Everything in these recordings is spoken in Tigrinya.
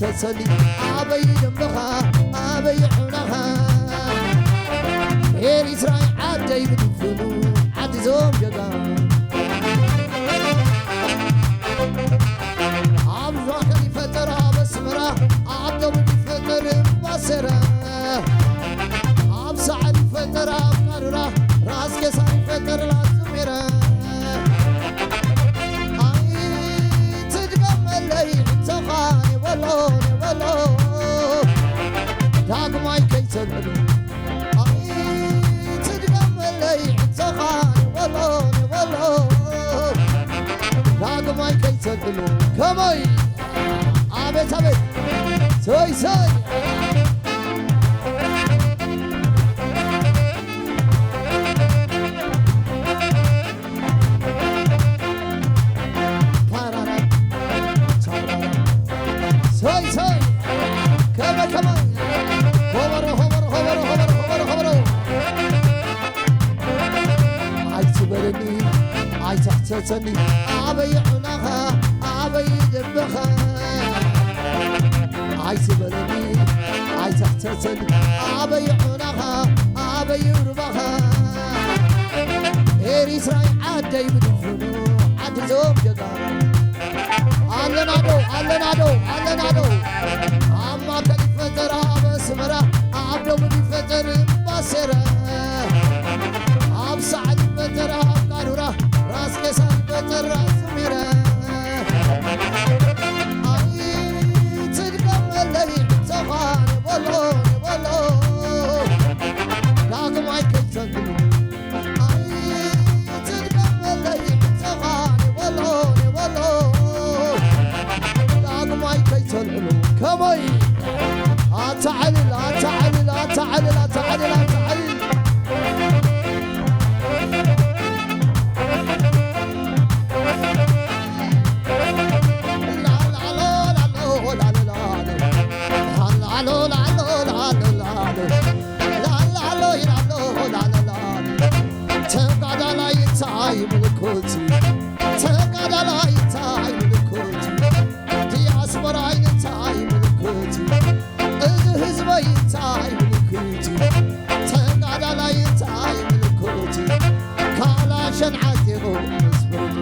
ተሰሊ ኣበይ ደንበኻ ኣበይ ዑናኻ ኤሪትራይ ዓደይ ብድፍኑ ዓዲ ዞም ጀጋ ኣብ ሸዋኸል ይፈጠር ኣብ ኣስመራ ኣብ ደቡብ ይፈጠር ባሰራ ኣብ ሳዕል ይፈጠር ኣብ ቃሩራ ራስ ጌሳር ይፈጠር ላዙሜራ ኣይትድገመለይ እንተኻ ይበሎ ይበሎ ዳግማይ ከይተልዕሉ ኣይትድገመለይ እንተኻ ይበሎ ይበሎ ዳግማይ ከይተልዕሉ ከመይ ኣቤት ኣቤት ሰይ ሰይ ሰይ ሰይ ከመ ከመ ሆበሮ ሆበሮ ሆበሮ ሆበሮ ሆበሮ ሆበሮ ኣይትበለኒ ኣይትሕተተኒ ኣበይ ዑናኻ ኣበይ ደበኻ ኣይትበለኒ ኣይትሕተተኒ ኣበይ ዑናኻ ኣበይ ሩባኻ ኤሪትራይ ዓደይ ብድፍኑ ዓዲ ዞም ጀጋ ኣለናዶ ኣለናዶ ኣለናዶ ኣብ ማእከል ይፈጠር ኣብ ኣስመራ ኣብ ደቡብ ይፈጠር ባሴራ ኣብ ሳዕል ይፈጠር ኣብ ቃዱራ ራስ ጌሳ ይፈጠር ራስ ሜረ ኣይትድገመለይ ተዃን በሎ በሎ ዳግማይ ከይተግሉ ኣይትድገመለይ ተዃን በሎ በሎ ዳግማይ ከይተልዕሉ ከመይ ኣተዓልል ኣተዓልል ኣተዓልል ኣተዓልል ኣተዓልል ተጋዳላይ እንታይ ምልክት ተጋዳላይ እንታይ ምልክት ዲያስፖራ እንታይ ምልክት እዚ ህዝበይ እንታይ ምልክት ተጋዳላይ እንታይ ምልክት ካላሸን ዓጢቑ ምስበዱ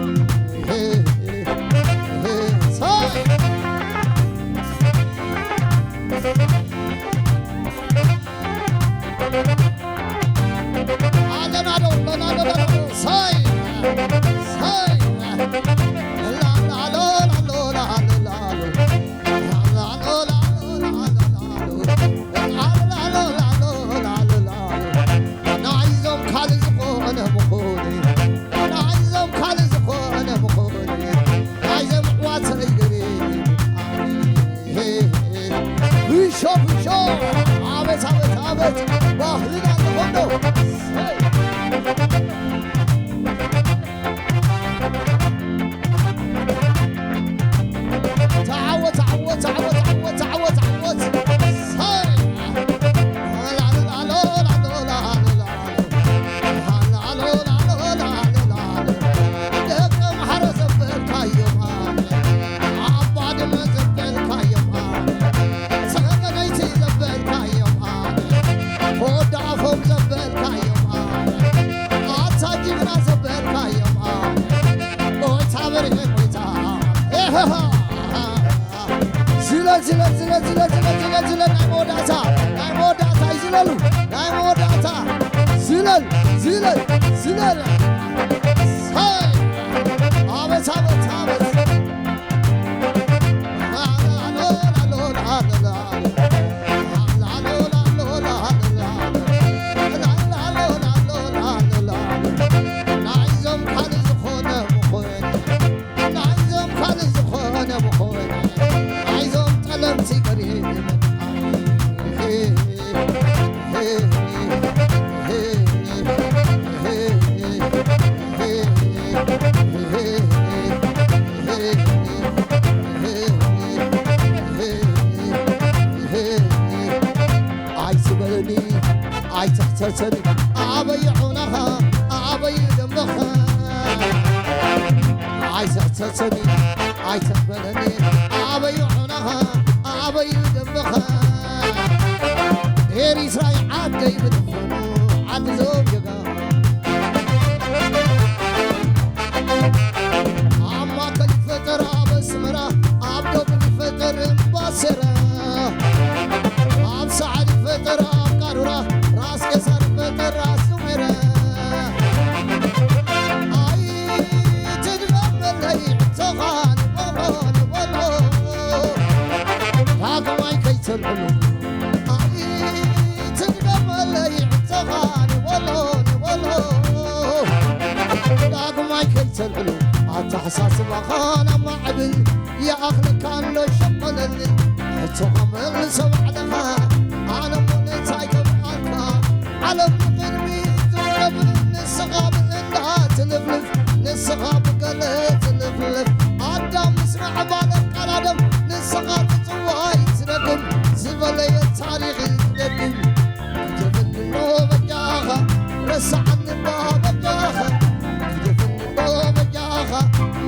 ዝለል ዝለል ዝለል ዝለል ዝለል ዝለል ዝለል ናይ መወዳእታ ናይ መወዳእታ ይዝለሉ ናይ መወዳእታ ዝለል ዝለል ዝለል ኣበት ኣበት ኣበት ኣይትበለኒ ኣይትሕተተኒ ኣበይ ዑናኻ ኣበይ ደንበኻ ኣይትሕተተኒ ኣይትበለኒ ኣበይ ዑናኻ ኣበይ ዓደይ ብድኾኑ ዓዲ ዞም ጀጋኑ። ኣብ ማእከል ይፈጠር ኣብ ኣስመራ፣ ኣብ ዶብ ይፈጠር እምባሰራ፣ ኣብ ሰዓል ይፈጠር ኣብ ቃሩራ፣ ራስ ቄሳር ይፈጠር ራስ ዙሜራ። ኣይትድገመለይ ሕቶኻ ንበሎ ንበሎ፣ ዳግማይ ከይተልዕሉ። ኣይትድገመለይ ሕቶኻ ንበሎ ንበሎ፣ ዳግማይ ከይተልዕሉ። ኣተሓሳስባኻ ናብ ማዕብል ይኣኽለካ ኣሎ ሸቆለኒ። ሕቶኻ መልሶ ባዕልኻ፣ ኣነ እሞ እንታይ ከብኣልካ? ዓለም ንቕድሚት ትውረድ፣ ንስኻ ብእንዳ ትልፍልፍ፣ ንስኻ ብገለ ትልፍልፍ። ኣዳም ምስማዕ ባለ ቃል ኣደም፣ ንስኻ ትጽዋይ ትደግም፣ ዝበለየ ታሪኽ ይደግም። ግደፈኒ እሞ በጃኻ፣ ረስዓኒ እባ በጃኻ፣ ግደፈኒ እሞ በጃኻ፣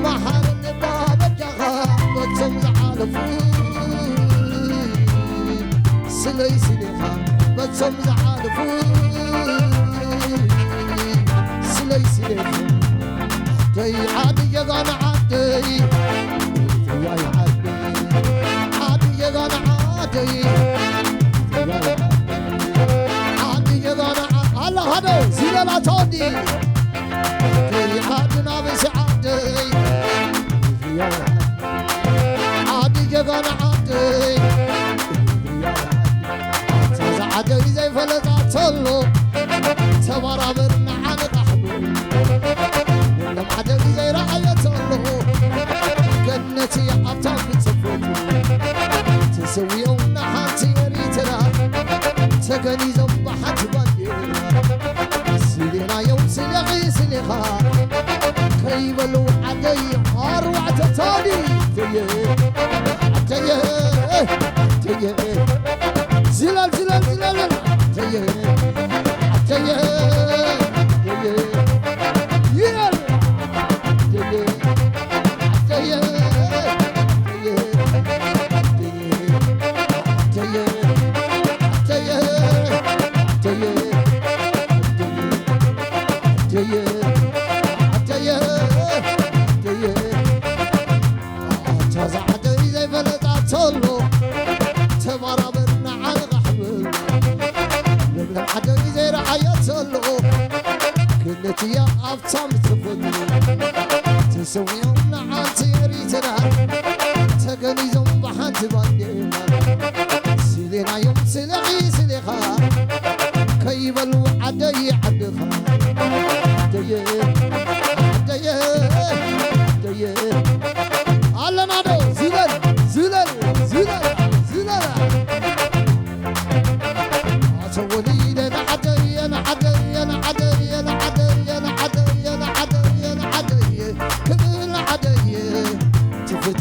መሓረኒ እባ በጃኻ፣ በቶም ዝሓለፉ ስለይ ስሌኻ፣ በቶም ዝሓለፉ ስለይ ስሌኻ። ዓደይ ዓዲ ጀጋኑ ዓደይ፣ ዋይ ዓደይ፣ ዓዲ ጀጋኑ ዓደይ፣ ዓዲ ጀጋኑ ዓ-፣ ኣለኻ ዶ? ዝለላ ተወዲ። ዓደይ ዓዲ ናበይሲ ዓደይ፣ ዓዲ ጀጋኑ ዓደይ። እዛ ዓደይ ዘይፈለጣ ተሎ ተባራበር ንዓንቓ ሕቡር። ለምለም ዓደይ ዘይረኣየ ተሎ ገነት እያ ኣብታ ክትፈቱ። ተሰዊኦም ንሓንቲ ኤሪትራ ተገኒዞም ብሓንቲ ባንዴራ። ስሌናዮም ስሌኺ ስሌኻ ከይበሉ ዓደይ ኣርባዕተ ታሊ። ዓደየ፣ ዓደየ፣ ዓደየ። ዝለል፣ ዝለል፣ ዝለል። ዓደየ፣ ዓደየ፣ ዓደየ። ይለል። ዓደየ፣ ዓደየ፣ ዓደየ፣ ዓደየ። ኣታ እዛ ዓደይ ዘይፈለጣ ተሎ ተባራበር ንዓንቓ ሕብል። ለምለም ዓደይ ዘይረኣያ ተሎ ክነትያ ኣብታ ምትፈሉ ተሰዊኦም ንዓንቲ ኤሪትራ ተገኒዞም ብሓንቲ ባንዴራ። ስሌናዮም ስሌኺ ስሌኻ ከይበሉ ዓደይ ዓድኻ። ዓደየ፣ ዓደየ፣ ዓደየ። ኣለና ዶ? ዝለል፣ ዝለል፣ ዝለል፣ ዝለል። ተወሊደ ንዓደየ፣ ንዓደየ፣ ንዓደየ፣ ንዓደየ፣ ንዓደየ፣ ንዓደየ፣ ንዓደየ ክብል ንዓደየ ትፍቲ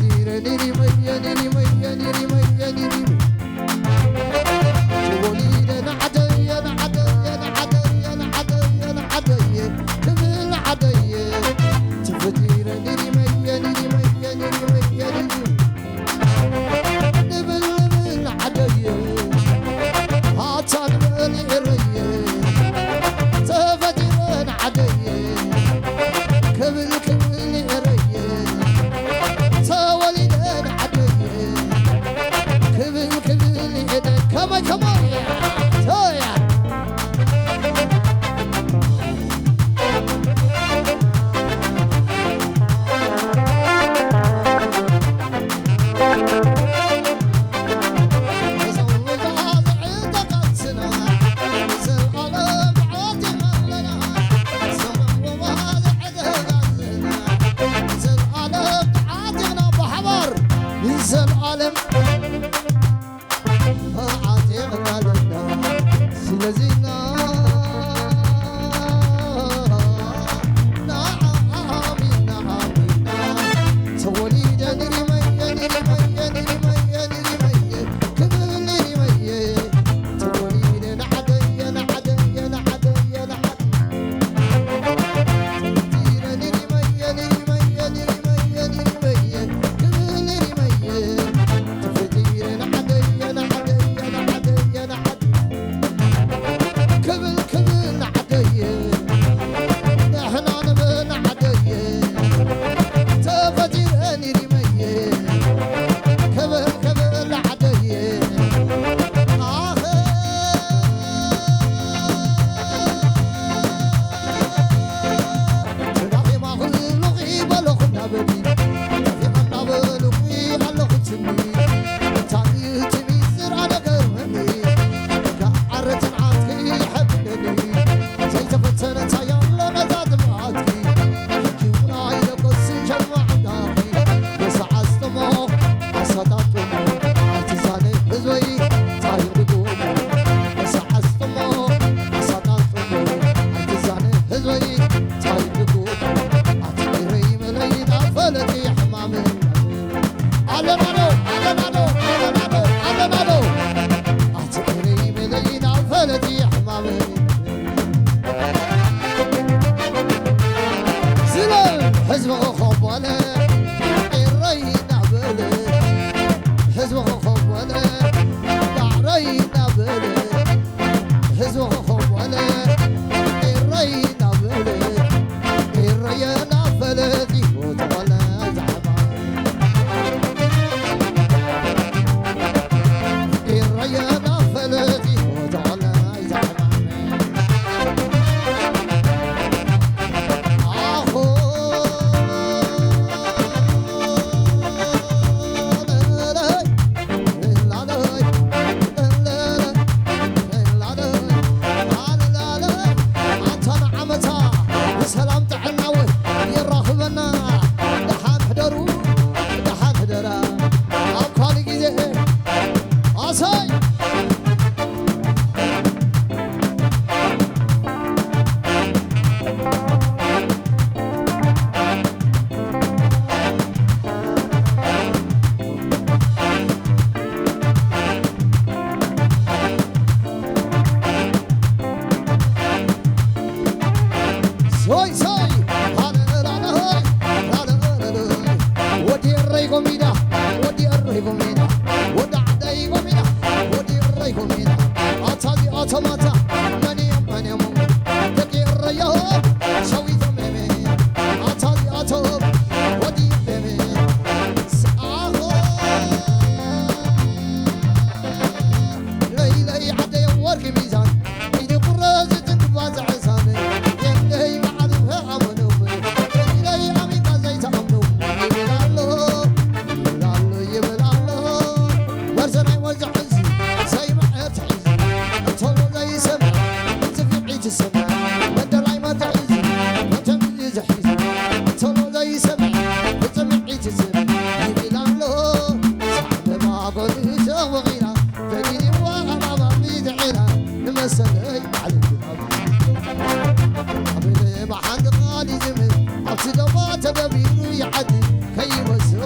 ሆይ ሰይ ሃለላላ ሆይ ሃለላላ ወዲ ኤረይ ጎሚዳ ወዲ ኤረይ ጎሚዳ ወዲ ዓደይ ጎሚዳ ወዲ ኤረይ ጎሚዳ ኣታ እዚኣቶም ኣታ መን እዮም መን እዮም ደቂ ኤረዮ ሸዊቶም ቤቢ ኣታ እዚኣቶም ወዲ ቤቢ ሰኣኾ ለይለይ ዓደዮም ወርቂ ሚዛን ኢዲ ቁረዝ ትንግባ ዝዕሳን የለይ በዓል ኣመኖም ለይለይ ኣሚንካ ዘይተኣምኖም ይብል ኣሎ ይብል ኣሎ ይብል ኣሎ ወርዘ ናይ ወርዘ ሕዚ ዘይምዕር ትሕዚ እንተሎ ዘይሰምዕ ብጽፊዒ ትስምዕ መንደላይ መርትዕ እዚ መቸም እዚ ዝሕዚ እንተሎ ዘይሰምዕ ብጽምዒ ትስምዕ ይብል ኣሎ ሳዕበባ ጎልሸ ወቒላ ተጊዲዋ ኣባባ ሚድዒላ ንመሰለይ ባዕሉ ኣብ ብሓንቲ ቃል ይዝምር ኣብቲ ደባ ተደቢሩ ይዓዲ ከይመስሎ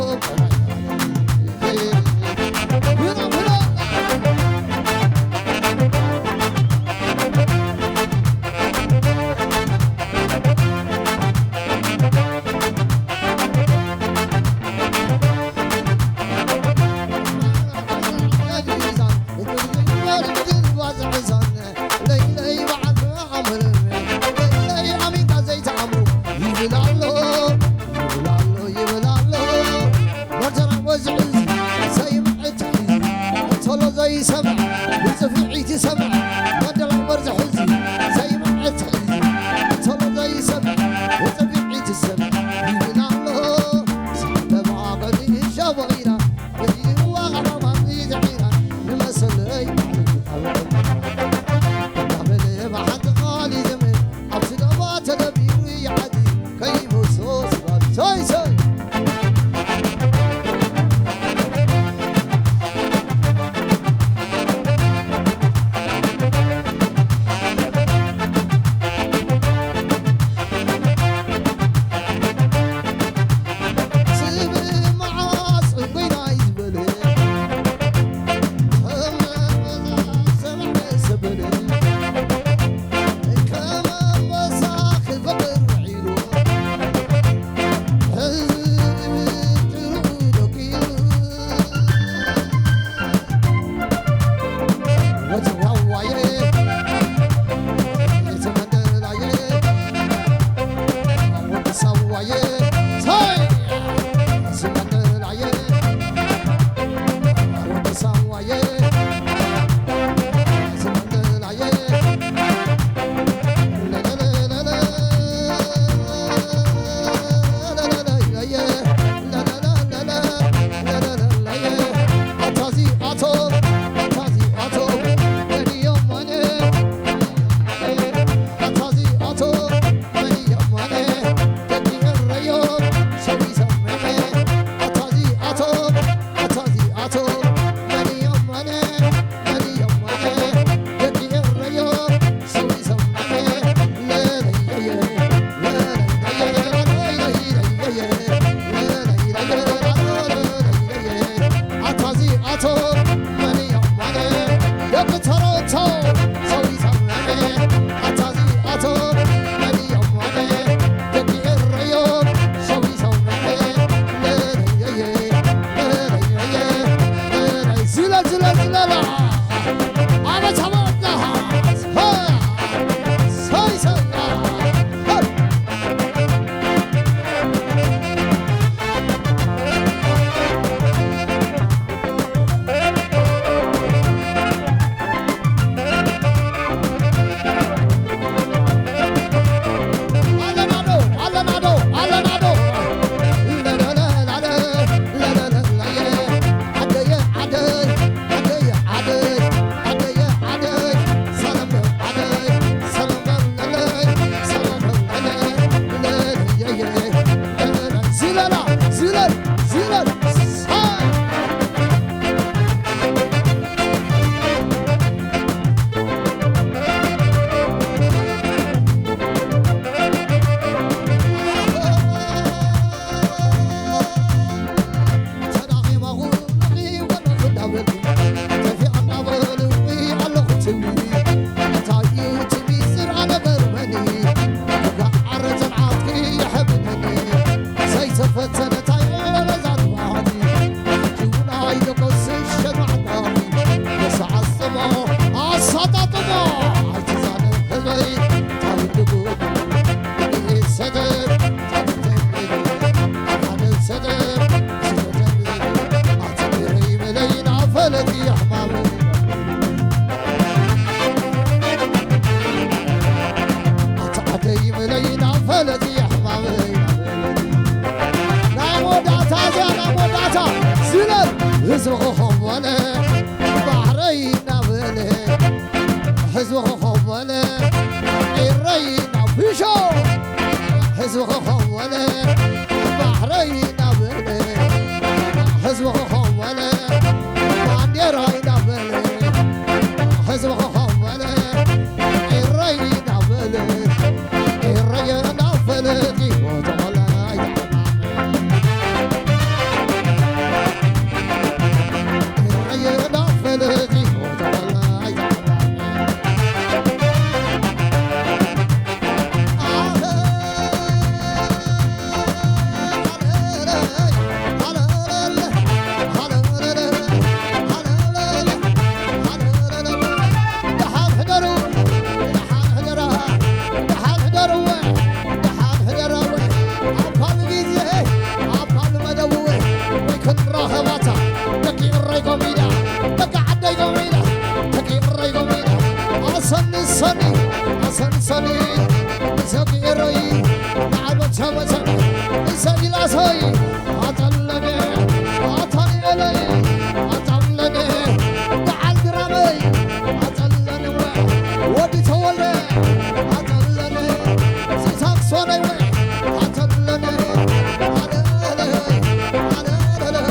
ህዝቢ ክኸወለ ባሕረይ እናበለ፣ ህዝቢ ክኸወለ ባንዴራይ እናበለ፣ ህዝቢ ክኸወለ ኤረይ እናበለ፣ ኤረይ እናበለ ህይወት ወላይ ደሓን ሕደርዎ፣ ደሓን ሕደርዎ፣ ኣብ ካልእ ግዜ፣ ኣብ ካልእ መደብ ወይ ክንራኸባታ። ደቂ እረይ ጎሚዳ፣ ደቂ ዓደይ ጎሚዳ፣ ደቂ እረይ ጎሚዳ። ኣሰኒ ሰኒ፣ ኣሰኒ ሰኒ፣ ንሰቂ እረይ፣ ንዓመት ሰመሰን፣ ንሰኒ ላሰይ፣ ኣጠለነ፣ ኣታንኤለይ፣ ኣጠለነ፣ በዓል ግራመይ፣ ኣጠለነ፣ ወዲ ተወልደ፣ ኣጠለነ፣ ሲሳክ ሶነይ ወይ፣ ኣጠለነ፣ ኣለለይ፣ ኣለለይ፣ ኣለለይ።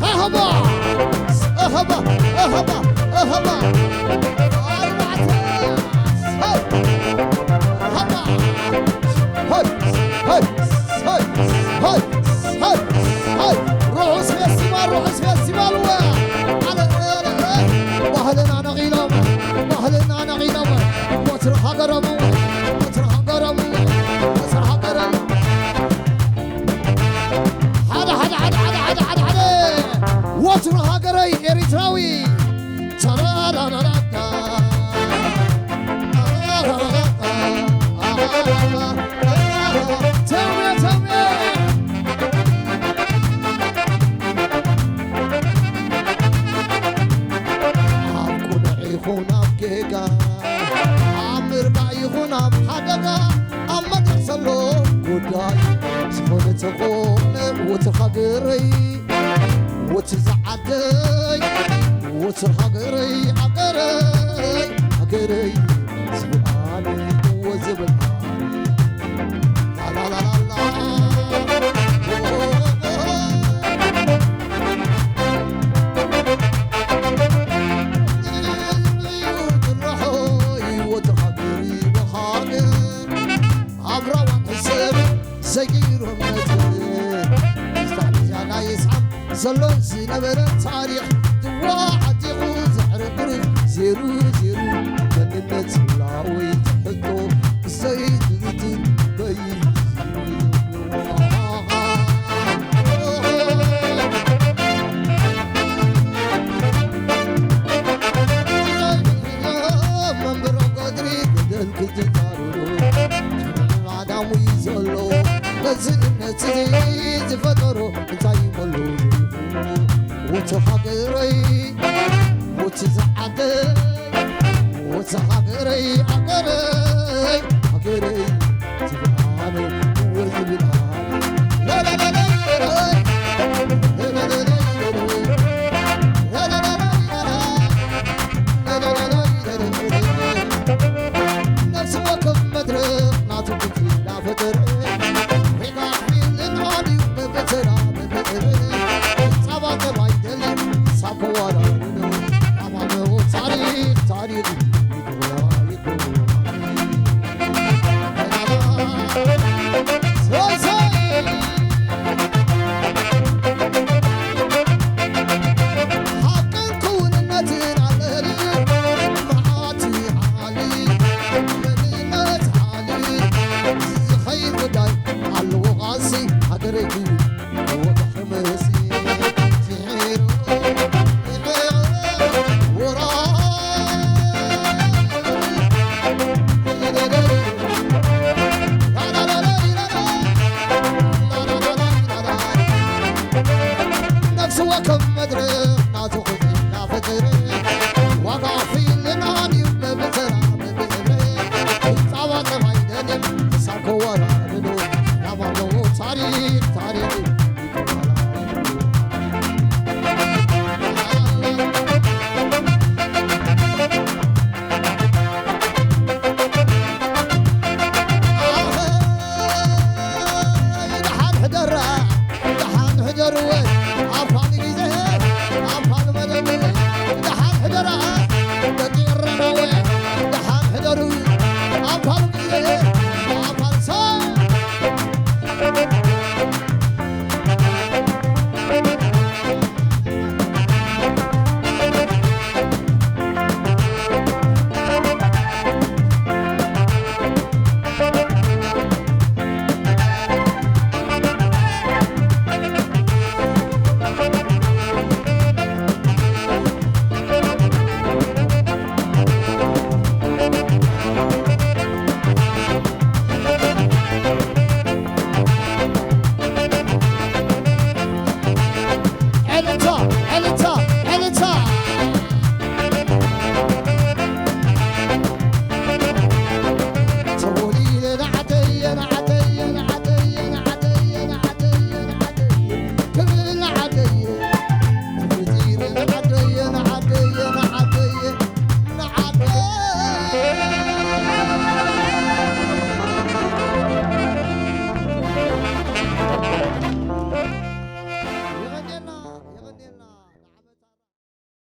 ኣህባ፣ ኣህባ፣ ኣህባ፣ ኣህባ። ኣርባዕተ። ሄይ! ሃባ! ሄይ! ሄይ! ርሑስ ፌስቲቫል፣ ርሑስ ፌስቲቫል። ወ-፣ ኣለ-፣ ኣለ-፣ ኣለ-፣ ባህልና ነቒሎም፣ ባህልና ነቒሎም። ወትሩ ሃገሮም፣ ወትሩ ሃገሮም፣ ወትሩ ሃገሮም። ሓደ፣ ሓደ፣ ሓደ። ወትሩ ሃገረይ ኤሪትራዊ። ተራራራራ። ተውየ፣ ተውየ። ኣብ ቁኑዕ ይኹን ኣብ ጌጋ፣ ኣብ ምርዳእ ይኹን ኣብ ሓደጋ፣ ኣብ መድረኽ ዘሎ ጉዳይ፣ ዝኾነ ተኾነ ወትሩ ሃገረይ፣ ወትሩ ዝዓደይ፣ ወትሩ ሃገረይ፣ ሃገረይ፣ ሃገረይ ዝብልኣኒ፣ እወ ዝብልኣኒ። ላላላላላ። ኣብ ራዋን ሕሰብ ዘይገይሮም ነቲ ዝዛዕዝዓ ናይ ይስሓቅ ዘሎን ዝነበረን ታሪኽ ድዋ ዓጢቑ ዘዕርብርብ ዜሩ ዜሩ መንነት ህላወይ ትሕቶ ብዘይትርትን በይ መንበሮም ቀድሪ ገደል ክልተ ታሩ ማዳሙ እዩ ዘሎ ነዚ እምነት እዚ ዝፈጠሮ እንታይ ይበሉ ወቲ ሃገረይ ወቲ ዝዓደይ ወቲ ሃገረይ ሃገረይ ሃገረይ ትብርሃነ ወዝብርሃነ ነፍሲ ወከፍ መድረኽ ናቱ ክፍላ ፈጠረ ሪጋ ፊልን ኣልዩ በበተራ በበተረ ጻባ ጠባይ ደልዩ ሳብ ከዋዳድዶ ኣማነዎ ታሪኽ ታሪኽ ይግበራ ይግበራ